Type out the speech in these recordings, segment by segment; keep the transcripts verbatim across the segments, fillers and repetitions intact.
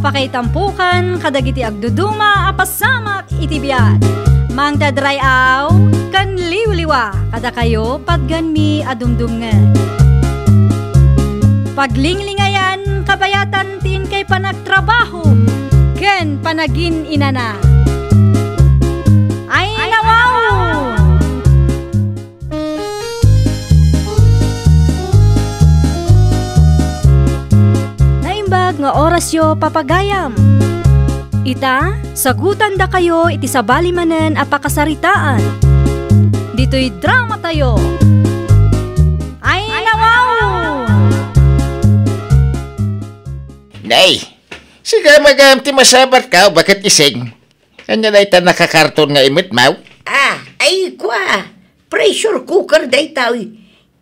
Pakaitampokan kadagiti agduduma a pasamak iti biag. Mangted ray-aw ken liwliwa kadakayo patgenmi a dumdumngeg. Paglinglingayan kabayatan ti inkay panagtrabaho ken panagin-inana. Ay, nawaw! Naimbag nga orasyo, papagayam. Ita, sagutandakayo iti sabali manen a pakasaritaan. Ditoy dramatayo. Ay, nawaw! Nay, sika magam ti masabatko, baket ising. Ania dayta nakakarton nga imetmaw? Ah, ay, kua. Pressure cooker daytoy.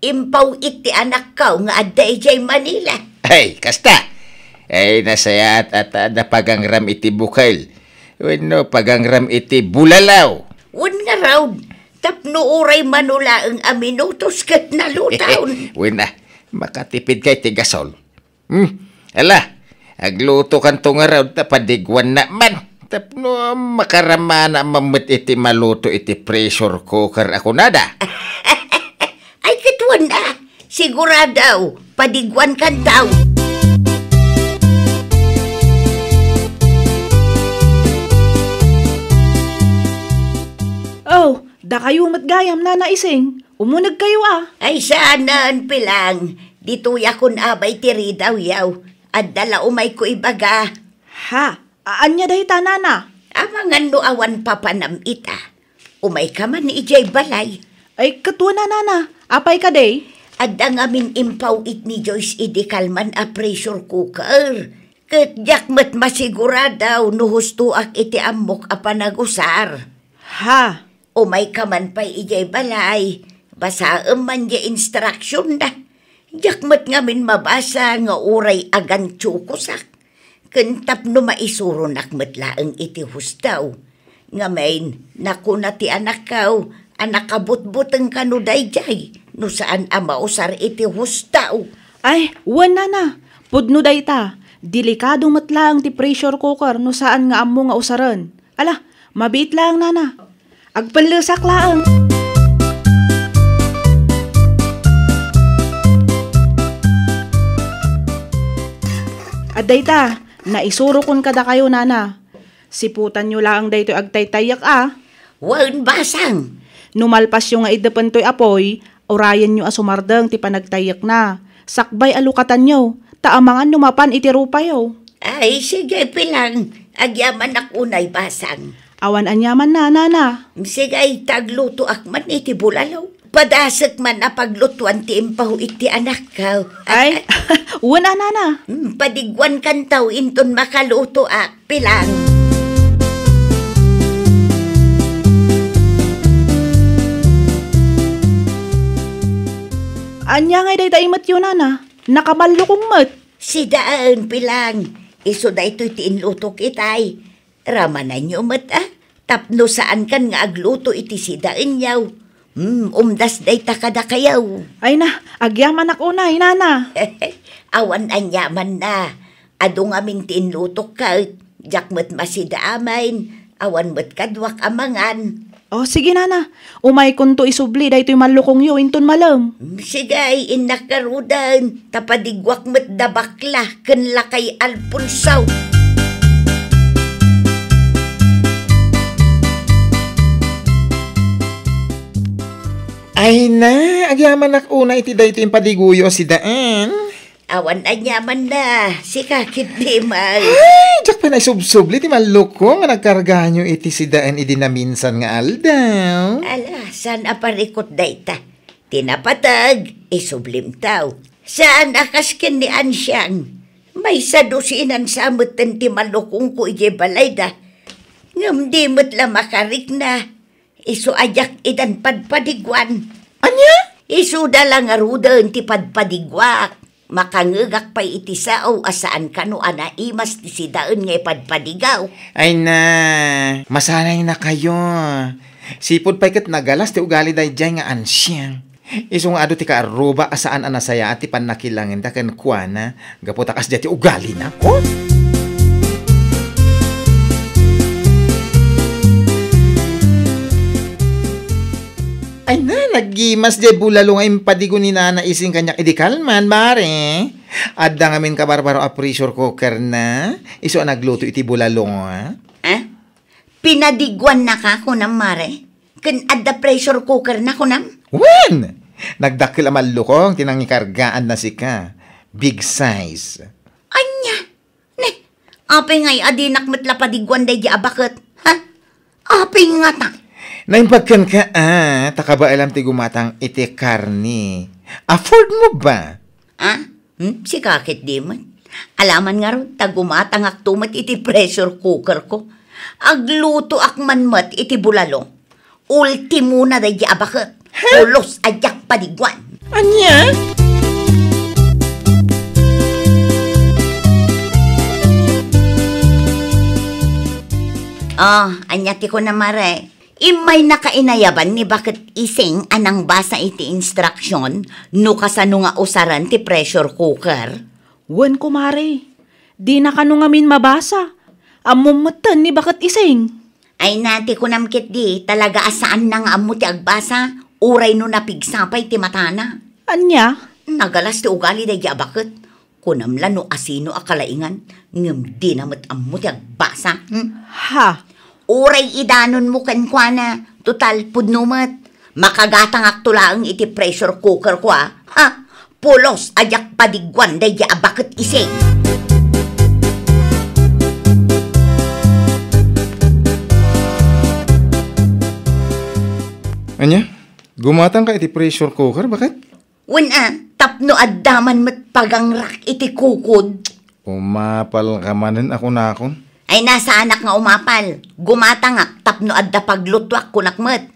Impaw-it ti anakko nga adda idiay Manila. Ay, kasta. Ay, nasayaat a ta adda pagangram iti bukel. Wenno pagangram iti bulalaw. Wen ngarud, tapno uray mano laeng a minutos ket nalutaon. Wen a, makatipidka iti gasol. Hmm, ala, aglutokanto ngarud ta padiguannak man. Tapno makaramana man met iti maluto iti pressure cooker a kunada. Ay, ket wen a, sigurado, padiguankanto. Oh, dakayo met gayam, Nana Ising. Umunegkayo a. Ay, saanen, Pilang. Ditoyakon abay ti ridawyo. Adda la umayko ibaga. Ha? A-, ania dayta, Nana? Amangan no awan papanam ita. Umayka man idiay balay. Ay, ket wen a, Nana. Apay kadi? Adda ngamin impaw-it ni Joyce idi kalman a pressure cooker. Ket diak met masigurado no hustoak iti ammok a panagusar. Ha? Umayka man pay idiay balay, basaem man diay instruksionda. Diak met ngamin mabasa nga uray agantiokosak. Ken tapno maisuronak met laeng iti husto. Ngamin, nakuna ti anakko a nakabutbuteng kano daydiay no saan a mausar iti husto. Ay, wen, Nana. Pudno dayta. Delikado met laeng ti pressure cooker no saan nga ammo nga usaren. Ala, mabiit laeng, Nana. Agpellesak laeng. Adda ita, naisurokon kadakayo, Nana. Siputanyo laeng daytoy agtaytayyek a. Wen, basang. No malpasyo nga iddepen toy apuy, urayenyo a sumardeng ti panagtayyekna. Sakbay a lukatanyo, ta amangan no mapan iti rupayo. Ay, sige, Pilang. Agyamanak unay, basang. Awan aniamanna, Nana. Sige, ta aglutoak man iti bulalo. Padasek man a paglutuan ti impaw iti anakko. Ay, wen a, Nana. Hmm, padiguankanto inton makalutoak, Pilang. Ania ngay dayta imetyo, Nana? Nakamallukong met. Sidaen, Pilang. Isu daytoy ti inlutok itay. Ramananyo met a, tapno saankan nga agluto iti sidaenyo. Hmm, umdas dayta kadakayo. Ay na, agyamanak unay, Nana. Awan aniamanna. Adu ngamin ti inlutok ket, diak met masida amin, awan met kaduak a mangan. O, sige, Nana. Umaykonto isubli daytoy mallukongyo inton malem. Mm, sige, innak ngaruden, ta padiguak met da bakla ken lakay Alfonso. Ay na, agyamanak unay iti daytoy impadiguyo a sidaen. Awan aniamanna, sika ketdi met. Ay, diak pay naisubsubli ti mallukong nga nagkarganyo iti sidaen idi naminsan nga aldaw. Ala, saan a parikut dayta? Ti napateg, isublimto. Saan a kas ken ni Ansiang. Maysa dusinan sa metten ti mallukongko idiay balayda. Ngem di met la makarikna. Isu a diak idan padpadiguan. Ania? Isuda la ngaruden ti padpadiguak. Makangegak pay iti sao a saan kano a naimas ti sidaen nga ipadpadigaw. Ay na, masanaynakayo. Sipud pay ket nagalas ti ugali daydiay nga Ansiang. Isu nga adu ti kaarruba a saan a nasayaat ti pannakilangenda kenkuana, gapu ta kasdiay ti ugalina. Oh! Kimas diay bulalo nga impadigo ni Nana Ising kaniak idi kalman, mare. Adda ngamin kabarbaro a pressure cooker na. Isu a nagluto iti bulalo, a? Eh? Pinadiguannaka, kunam, mare? Ken adda pressure cooker na, kunam? Wen! Nagdakkel a mallukong ti nangikargaan na sika. Big size. Ania? Ne, apay ngay a dinak met la padiguan daydi a baket? Ha? Apay ngata? Naimbag kenka, a, ta kabaelam ti gumatang iti karne. Afford mo ba? A? Hmm? Sika ket di met. Alaman ngarud, ta gumatangakto met iti pressure cooker ko. Aglutoak man met iti bulalo. Ultimona daydi a baket. Huh? Pulos a diak padiguan. Ania? Oh, ania ti kuna, mare? Immaynaka inayaban ni baket Ising a nangbasa iti instruction no kasano nga usaren ti pressure cooker? Wen, kumare. Dina kano ngamin mabasa. Ammom metten ni baket Ising. Ay na, ti kunam ketdi, talaga a saanna nga ammo ti agbasa, uray no napigsa pay ti matana. Ania? Nagalas ti ugali daydi a baket. Kunam la no asino a kalaingan, ngem dina met ammo ti agbasa. Hmm? Ha? Uray idanonmo kenkuana, total, pudno met. Makagatangakto laeng iti pressure cooker ko, a. Ha? Pulos a diak padiguan daydi a baket Ising. Ania? Gumatangka iti pressure cooker, baket? Wen a, tapno adda man met pagangrak iti kukod. Umapalka manen a kunakon. Ay, na, saanak nga umapal. Gumatangak tapno adda paglutuak, kunak met.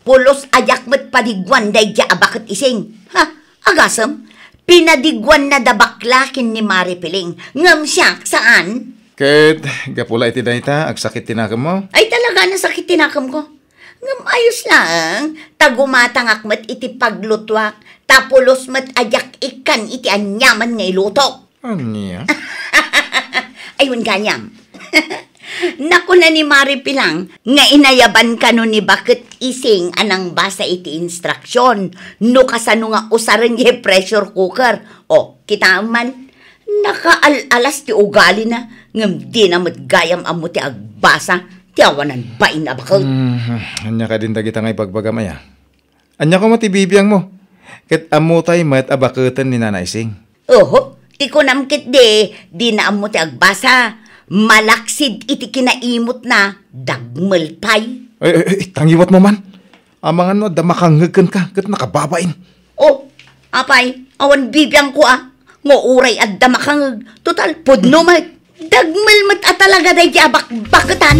Pulos a diak met padiguan daydi a baket Ising. Ha? Agasem? Pinadiguanna da bakla ken ni Mari Piling. Ngem siak, saan? Ket gapu la iti dayta, agsakit ti nakemmo? Ay, talaga, nasakit ti nakemko. Ngem ayos laeng, ta gumatangak met iti paglutuak, ta pulos met a diak ikkan iti aniaman nga ilutok. Ania? Ay, wen gayam. Nakuna ni Mari Pilang nga inayaban kano ni baket Ising a nangbasa iti instruction no kasano nga usaren diay pressure cooker. O, kitaem man, nakaal-alas ti ugalina, ngem dina met gayam ammo ti agbasa ti awanan bain a baket. Hmm, ania kadin dagita nga ibagbagam aya? Ania koma ti bibiangmo? Ket ammotay met a baketen ni Nana Ising. Oho, ti kunam ketdi, dina ammo ti agbasa. Malaksid iti kinaimutna, dagmel pay. Ay, ay, ay, tangiwatmo man. Amangan no adda makangngeg kenka ket nakababain. O, apay, awan bibiangko a. Nga uray adda makangngeg, total, pudno met. Dagmel met a talaga daydi a bakbaketan.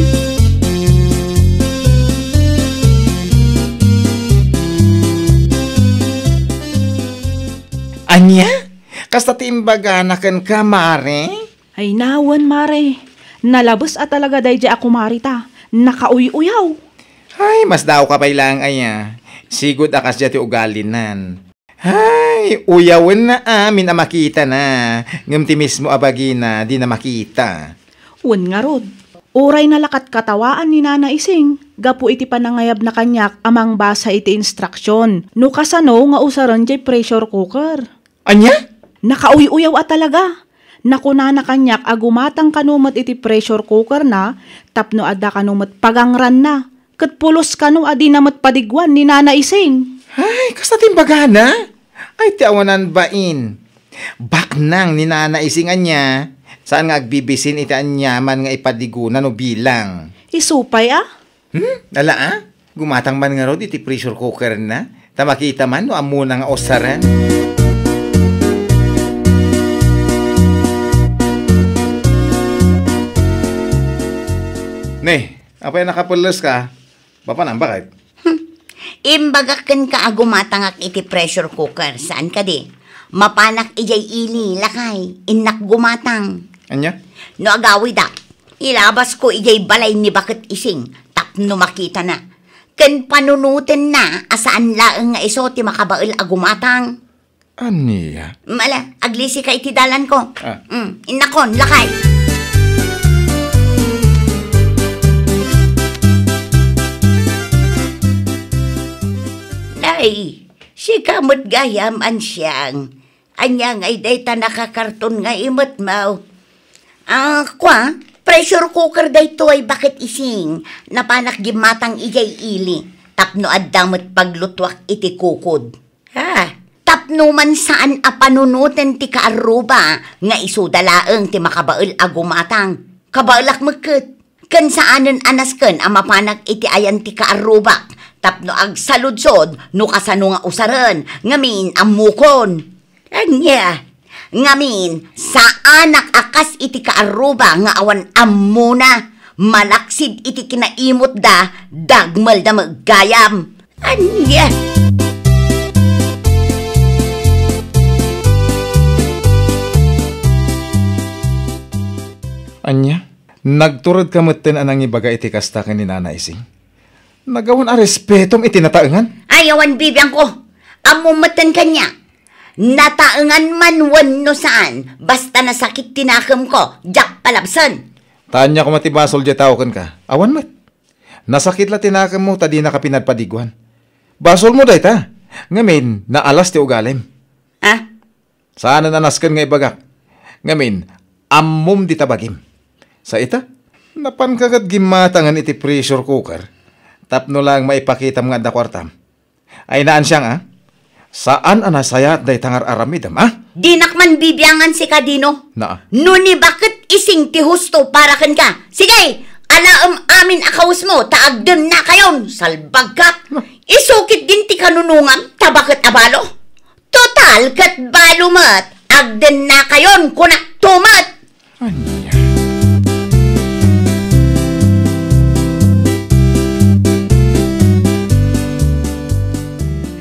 Ania? Kasta ti imbagana kenka, Mare? Ay, nawen, Mare. Nalabes a talaga daydi a kumarita. Nakauy-uyaw. Ay, masdaawka pay laeng aya. Sigud a kasdiay ti ugalinan. Hay, uyawenna amin a makitana, ngem ti mismo a bagina dina makita. Wen ngarud, uray nalakatkatawaan ni Nana Ising gapu iti panangayabna kaniak a mangbasa iti instruction no kasano nga usaren diay pressure cooker. Ania? Nakauy-uyaw a talaga. Nakunana kaniak a gumatang kano met iti pressure cooker na tapno adda kano met pagangranna. Ket pulos kano a dina met padiguan ni Nana Ising. Ay, kasta ti imbagana? Ay, ti awanan bain. Baknang ni Nana Ising ania, saan nga agbibisin iti aniaman nga ipadigona no bilang. Isu pay a? Hmm? Ala a? Gumatang man ngarud iti pressure cooker na, ta makita man no ammona nga usaren. Ne, apay a nakapelles ka? Mapanan, baket? Hmm. Imbagak kenka a gumatangak iti pressure cooker, saan kadi? Mapanak idiay ili, lakay, innak gumatang. Ania? No agawidak, ilabasko idiay balay ni baket Ising tapno makitana. Ken panunotenna a saan laeng nga isu ti makabael a gumatang. Ania? Mala, aglisika iti dalanko. Ah. Mm, innakon, lakay. Nay, Sika met gayam, Ansiang. Ania ngay dayta nakakarton nga imetmo? Ah, kua, pressure cooker daytoy, Baket Ising. Napanak gimmatang idiay ili. Tapno adda met paglutuak iti kukod. Ha? Tapno man saan a panunoten ti kaarruba nga isuda laeng ti makabael a gumatang. Kabaelak met ket. Ken saanen a nasken a mapanak iti ayan ti kaarrubak tapno agsaludsod no kasano nga usaren ngamin ammokon. Ania? Ngamin, saanak a kas iti kaarruba nga awan ammona, malaksid iti kinaimotda, dagmelda met gayam. Ania? Ania? Nagturedka metten a nangibaga iti kasta ken ni Nana Ising? Nagawan a respetom iti nataengan? Ay, awan bibiangko. Ammom metten kaniak. Nataengan man wenno saan, basta nasakit ti nakemko, diak palabsen. Ta ania koma ti basol diay tao kenka? Awan met. Nasakit la ti nakemmo ta dinaka pinadpadiguan. Basolmo dayta. Ngamin, naalas ti ugalim. Ah? Saanen a nasken nga ibagak. Ngamin, ammom dita bagim. Sa ita, napanka ket gimmatangen iti pressure cooker tapno laeng maipakitam nga adda kuartam. Ay, Nana Ansiang, a? Saan a nasayaat dayta nga ar-aramidem, a? Dinak man bibiangan sika, Dino. Naa. No ni Baket Ising ti husto para kenka, sige, alaem amin a kawesmo ta agdennakayon, salbagka. Na. Isukit din ti kanunongam ta baket a balo. Total, ket balo met, agdennakayon, kunakto met. Ania?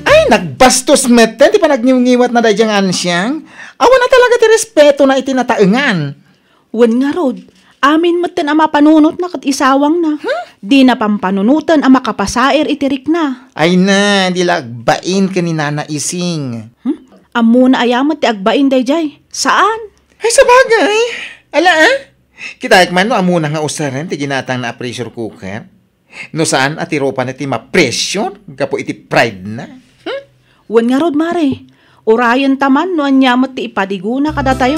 Ay, nagbastos metten ti panagniwngiwatna daydiay nga Ansiang. Awan a talaga ti respetona iti nataengan. Wen ngarud, amin metten a mapanunotna ket isawangna. Hmm? Dina pampanunoten a makapasair iti rikna. Ay na, di la agbain ken ni Nana Ising. Hmm? Ammona aya met ti agbain daydiay? Saan? Ay, sabagay. Ala, a? Kitaek man no ammona nga usaren ti ginatangna a pressure cooker. No saan a ti rupana ti ma-pressure gapu iti pride-na. Hmm? Wen ngarud, Mare, urayenta man no ania met ti ipadigona kadatayo.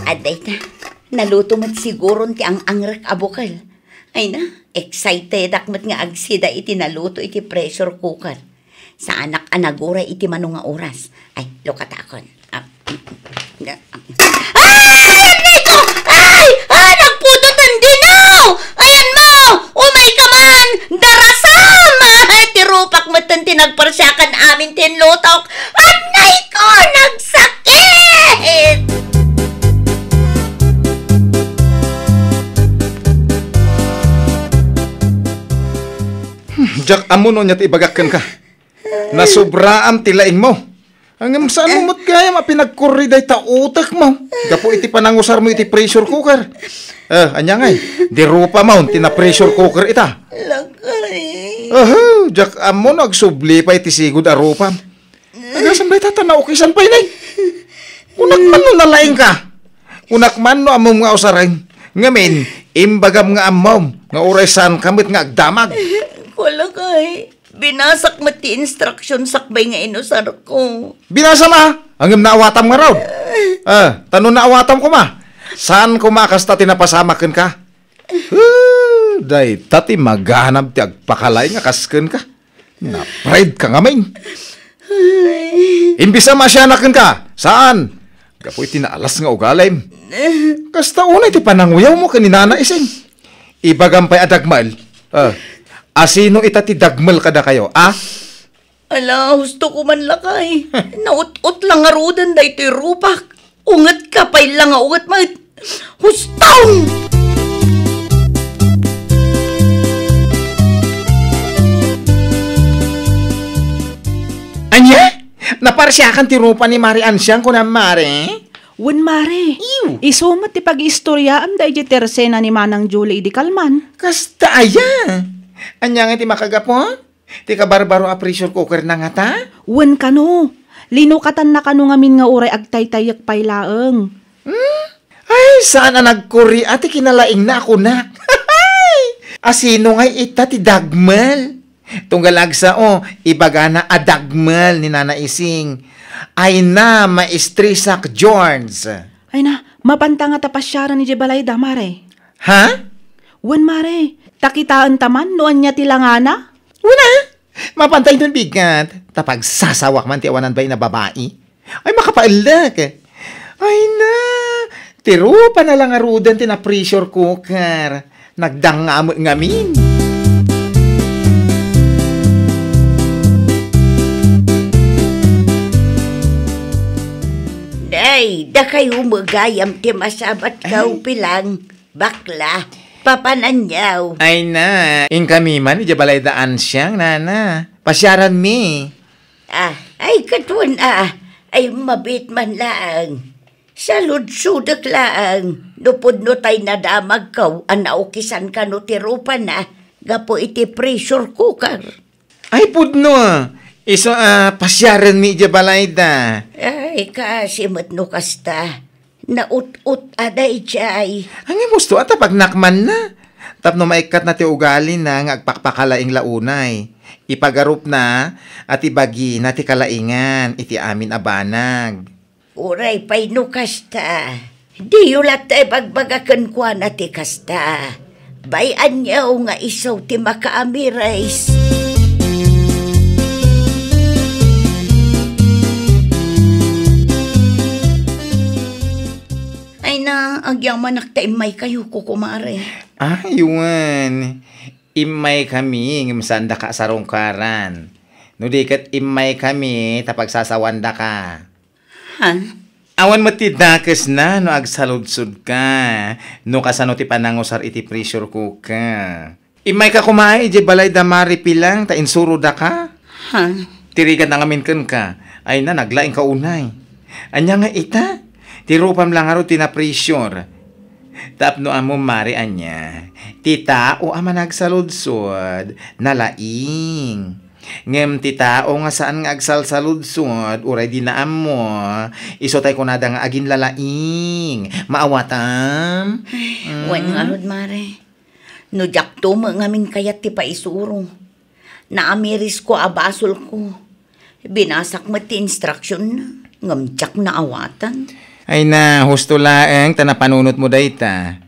Adda ita, naluto met siguron ti ang-angrek a bukel. Ay na, excitedak met nga agsida iti naluto iti pressure cooker. Saanak a naguray iti mano nga oras. Ay, lukatakon. Ah, ah, ay, annay ko! Ay! Ah, nagputotan, Dino! Ayan mo! Umay ka man! Darasam! Ay, ti rupak metten ti nagparsiakan amin ti inlutok. Annay ko! Nagsakit! Hmm, diak ammo no ania ti ibagak kenka. Nasubraam ti laingmo. Ngem saanmo met gayam a pinagkurri dayta utekmo gapu iti panangusarmo iti pressure cooker. Eh, ania ngay? Di rupamon ti na-pressure cooker ita. Lakay. Aha, diak ammo no agsubli pay ti sigud a rupam. Agasem dayta ta naukisan pay nay. Kunak man no nalaingka. Kunak man no ammom nga usaren. Ngamin, imbagam nga ammom nga uray saanka met nga agdamag. Lakay. Binasak met ti instruction sakbay nga inusarko. Binasam a? Ngem naawatam ngarud. Ah, ta no naawatam koma, saan koma a kasta ti napasamak kenka? Ah, dayta ti maganab ti agpakalaing a kas kenka. Na-pride ka ngamin. Ay. Imbes a maasianak kenka, saan? Gapu iti naalas nga ugalim. Kasta unay ti pananguyawmo ken ni Nana Ising. Ibagam pay a dagmel. Ah, asino ita ti dagmel kadakayo, a? Ala, husto ko man lakay. Naut-ot lang ngaruden daytoy rupak. Unget ka pay lang nga unget met. Huston! Ania? Naparsiakan ti rupa ni Mare Ansiang, kunam, Mare? Wen, Mare. Iw. Isu met ti pagiistoriaam daydiay tersena ni Manang Julie idi kalman. Kasta aya? Ania nga ti makagapu? Ti kabarbaro a pressure cooker na ngata? Wen kano. Linukatanna kano ngamin nga uray agtaytayyek pay laeng. Hmm? Ay, saan a nagkuria ti kinalaingna a kunak? Asino ngay ita ti dagmel? Tunggal agsao, ibagana a dagmel ni Nana Ising. Ay na, Maestrisak George. Ay na, mapanta nga ta pasiaran idiay balayda, mare. Ha? Wen, mare, ta kitaenta man no ania ti langana? Wen a, mapanta inton bigat, ta pagsasawak man ti awanan bain a babai. Ay, makapaellek. Ay na, ti rupana la ngaruden ti na-pressure cooker. Nagdanga met ngamin. Nay, dakayo met gayam ti masabatko, Ay. Pilang, bakla, papananyaw. Ay na, inkami man idiay balayda ansiang, nana. Pasiaranmi. Ah, ay, ket wen a, ay, mabiit man laeng. Saludsodek laeng no pudno tay nadamagko a naukisan kano ti rupana gapu iti pressure cooker. Ay, pudno a. Isu a pasiarenmi idiay balayda. Ay, kaasi met no kasta. Naut-ot a daydiay. Ngem husto a ta pagnakmanna. Tapno maikkatna ti ugalina nga agpakpakalaing la unay. Ipagarupna a ti bagina ti kalaingan iti amin a banag. Uray pay no kasta, diyo latta ibagbaga kenkuana ti kasta. Bay-anyo nga isu ti makaamiris. Ay na, agyamanak ta immaykayo, kukumare. Ay, wen. Immaykami, ngem saandaka a sarungkaran. No di ket immaykami, ta pagsasawandaka. Ha? Awan met ti dakesna no agsaludsodka, no kasano ti panangusar iti pressure cooker. Immayka koma idiay balayda, Mare Pilang, ta insurodaka. Ha? Ti rigatna ngamin kenka, ay na, naglaingka unay. Ania nga ita? Ti rupam la ngarud ti na-pressure. Tapno ammom, Mare, ania, ti tao a managsaludsod, nalaing. Ngem ti tao nga saan nga agsalsaludsod, uray di naammo, isu tay kunada nga aginlalaing. Maawatam? Ay, wen ngarud, Mare. No diakto met ngamin kayat ti paisuro. Naamirisko a basolko. Binasak met ti instructionna, ngem diak naawatan. Ay na, husto laeng ta napanunotmo dayta.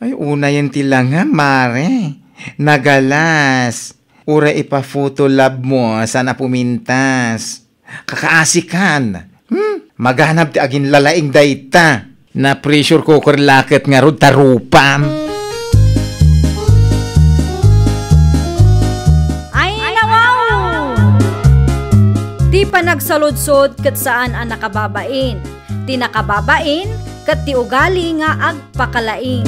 Ay, unayen ti langam, Mare. Nagalas. Uray ipa-photo lab mo, saan a pumintas. Kakaasikan. Hmm? Maganab ti aginlalaing dayta. Na-pressure cooker la ket ngarud ta rupam. Ay, nawaw! Ti panagsaludsod ket saan a nakababain. Ti nakababain ket ti ugali nga agpakalaing.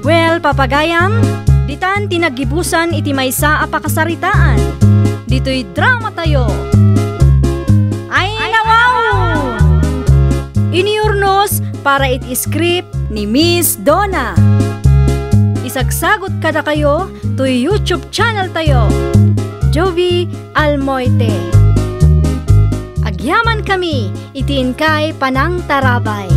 Well, papagayam, ditan ti naggibusan iti maysa a pakasaritaan. Ditoy dramatayo. Ay, nawaw! Iniurnos para iti script ni Miss Donna. Isagsagot kadakayo toy YouTube channel tayo, Jovie Almoite. Agyaman kami iti inkay panangtarabay.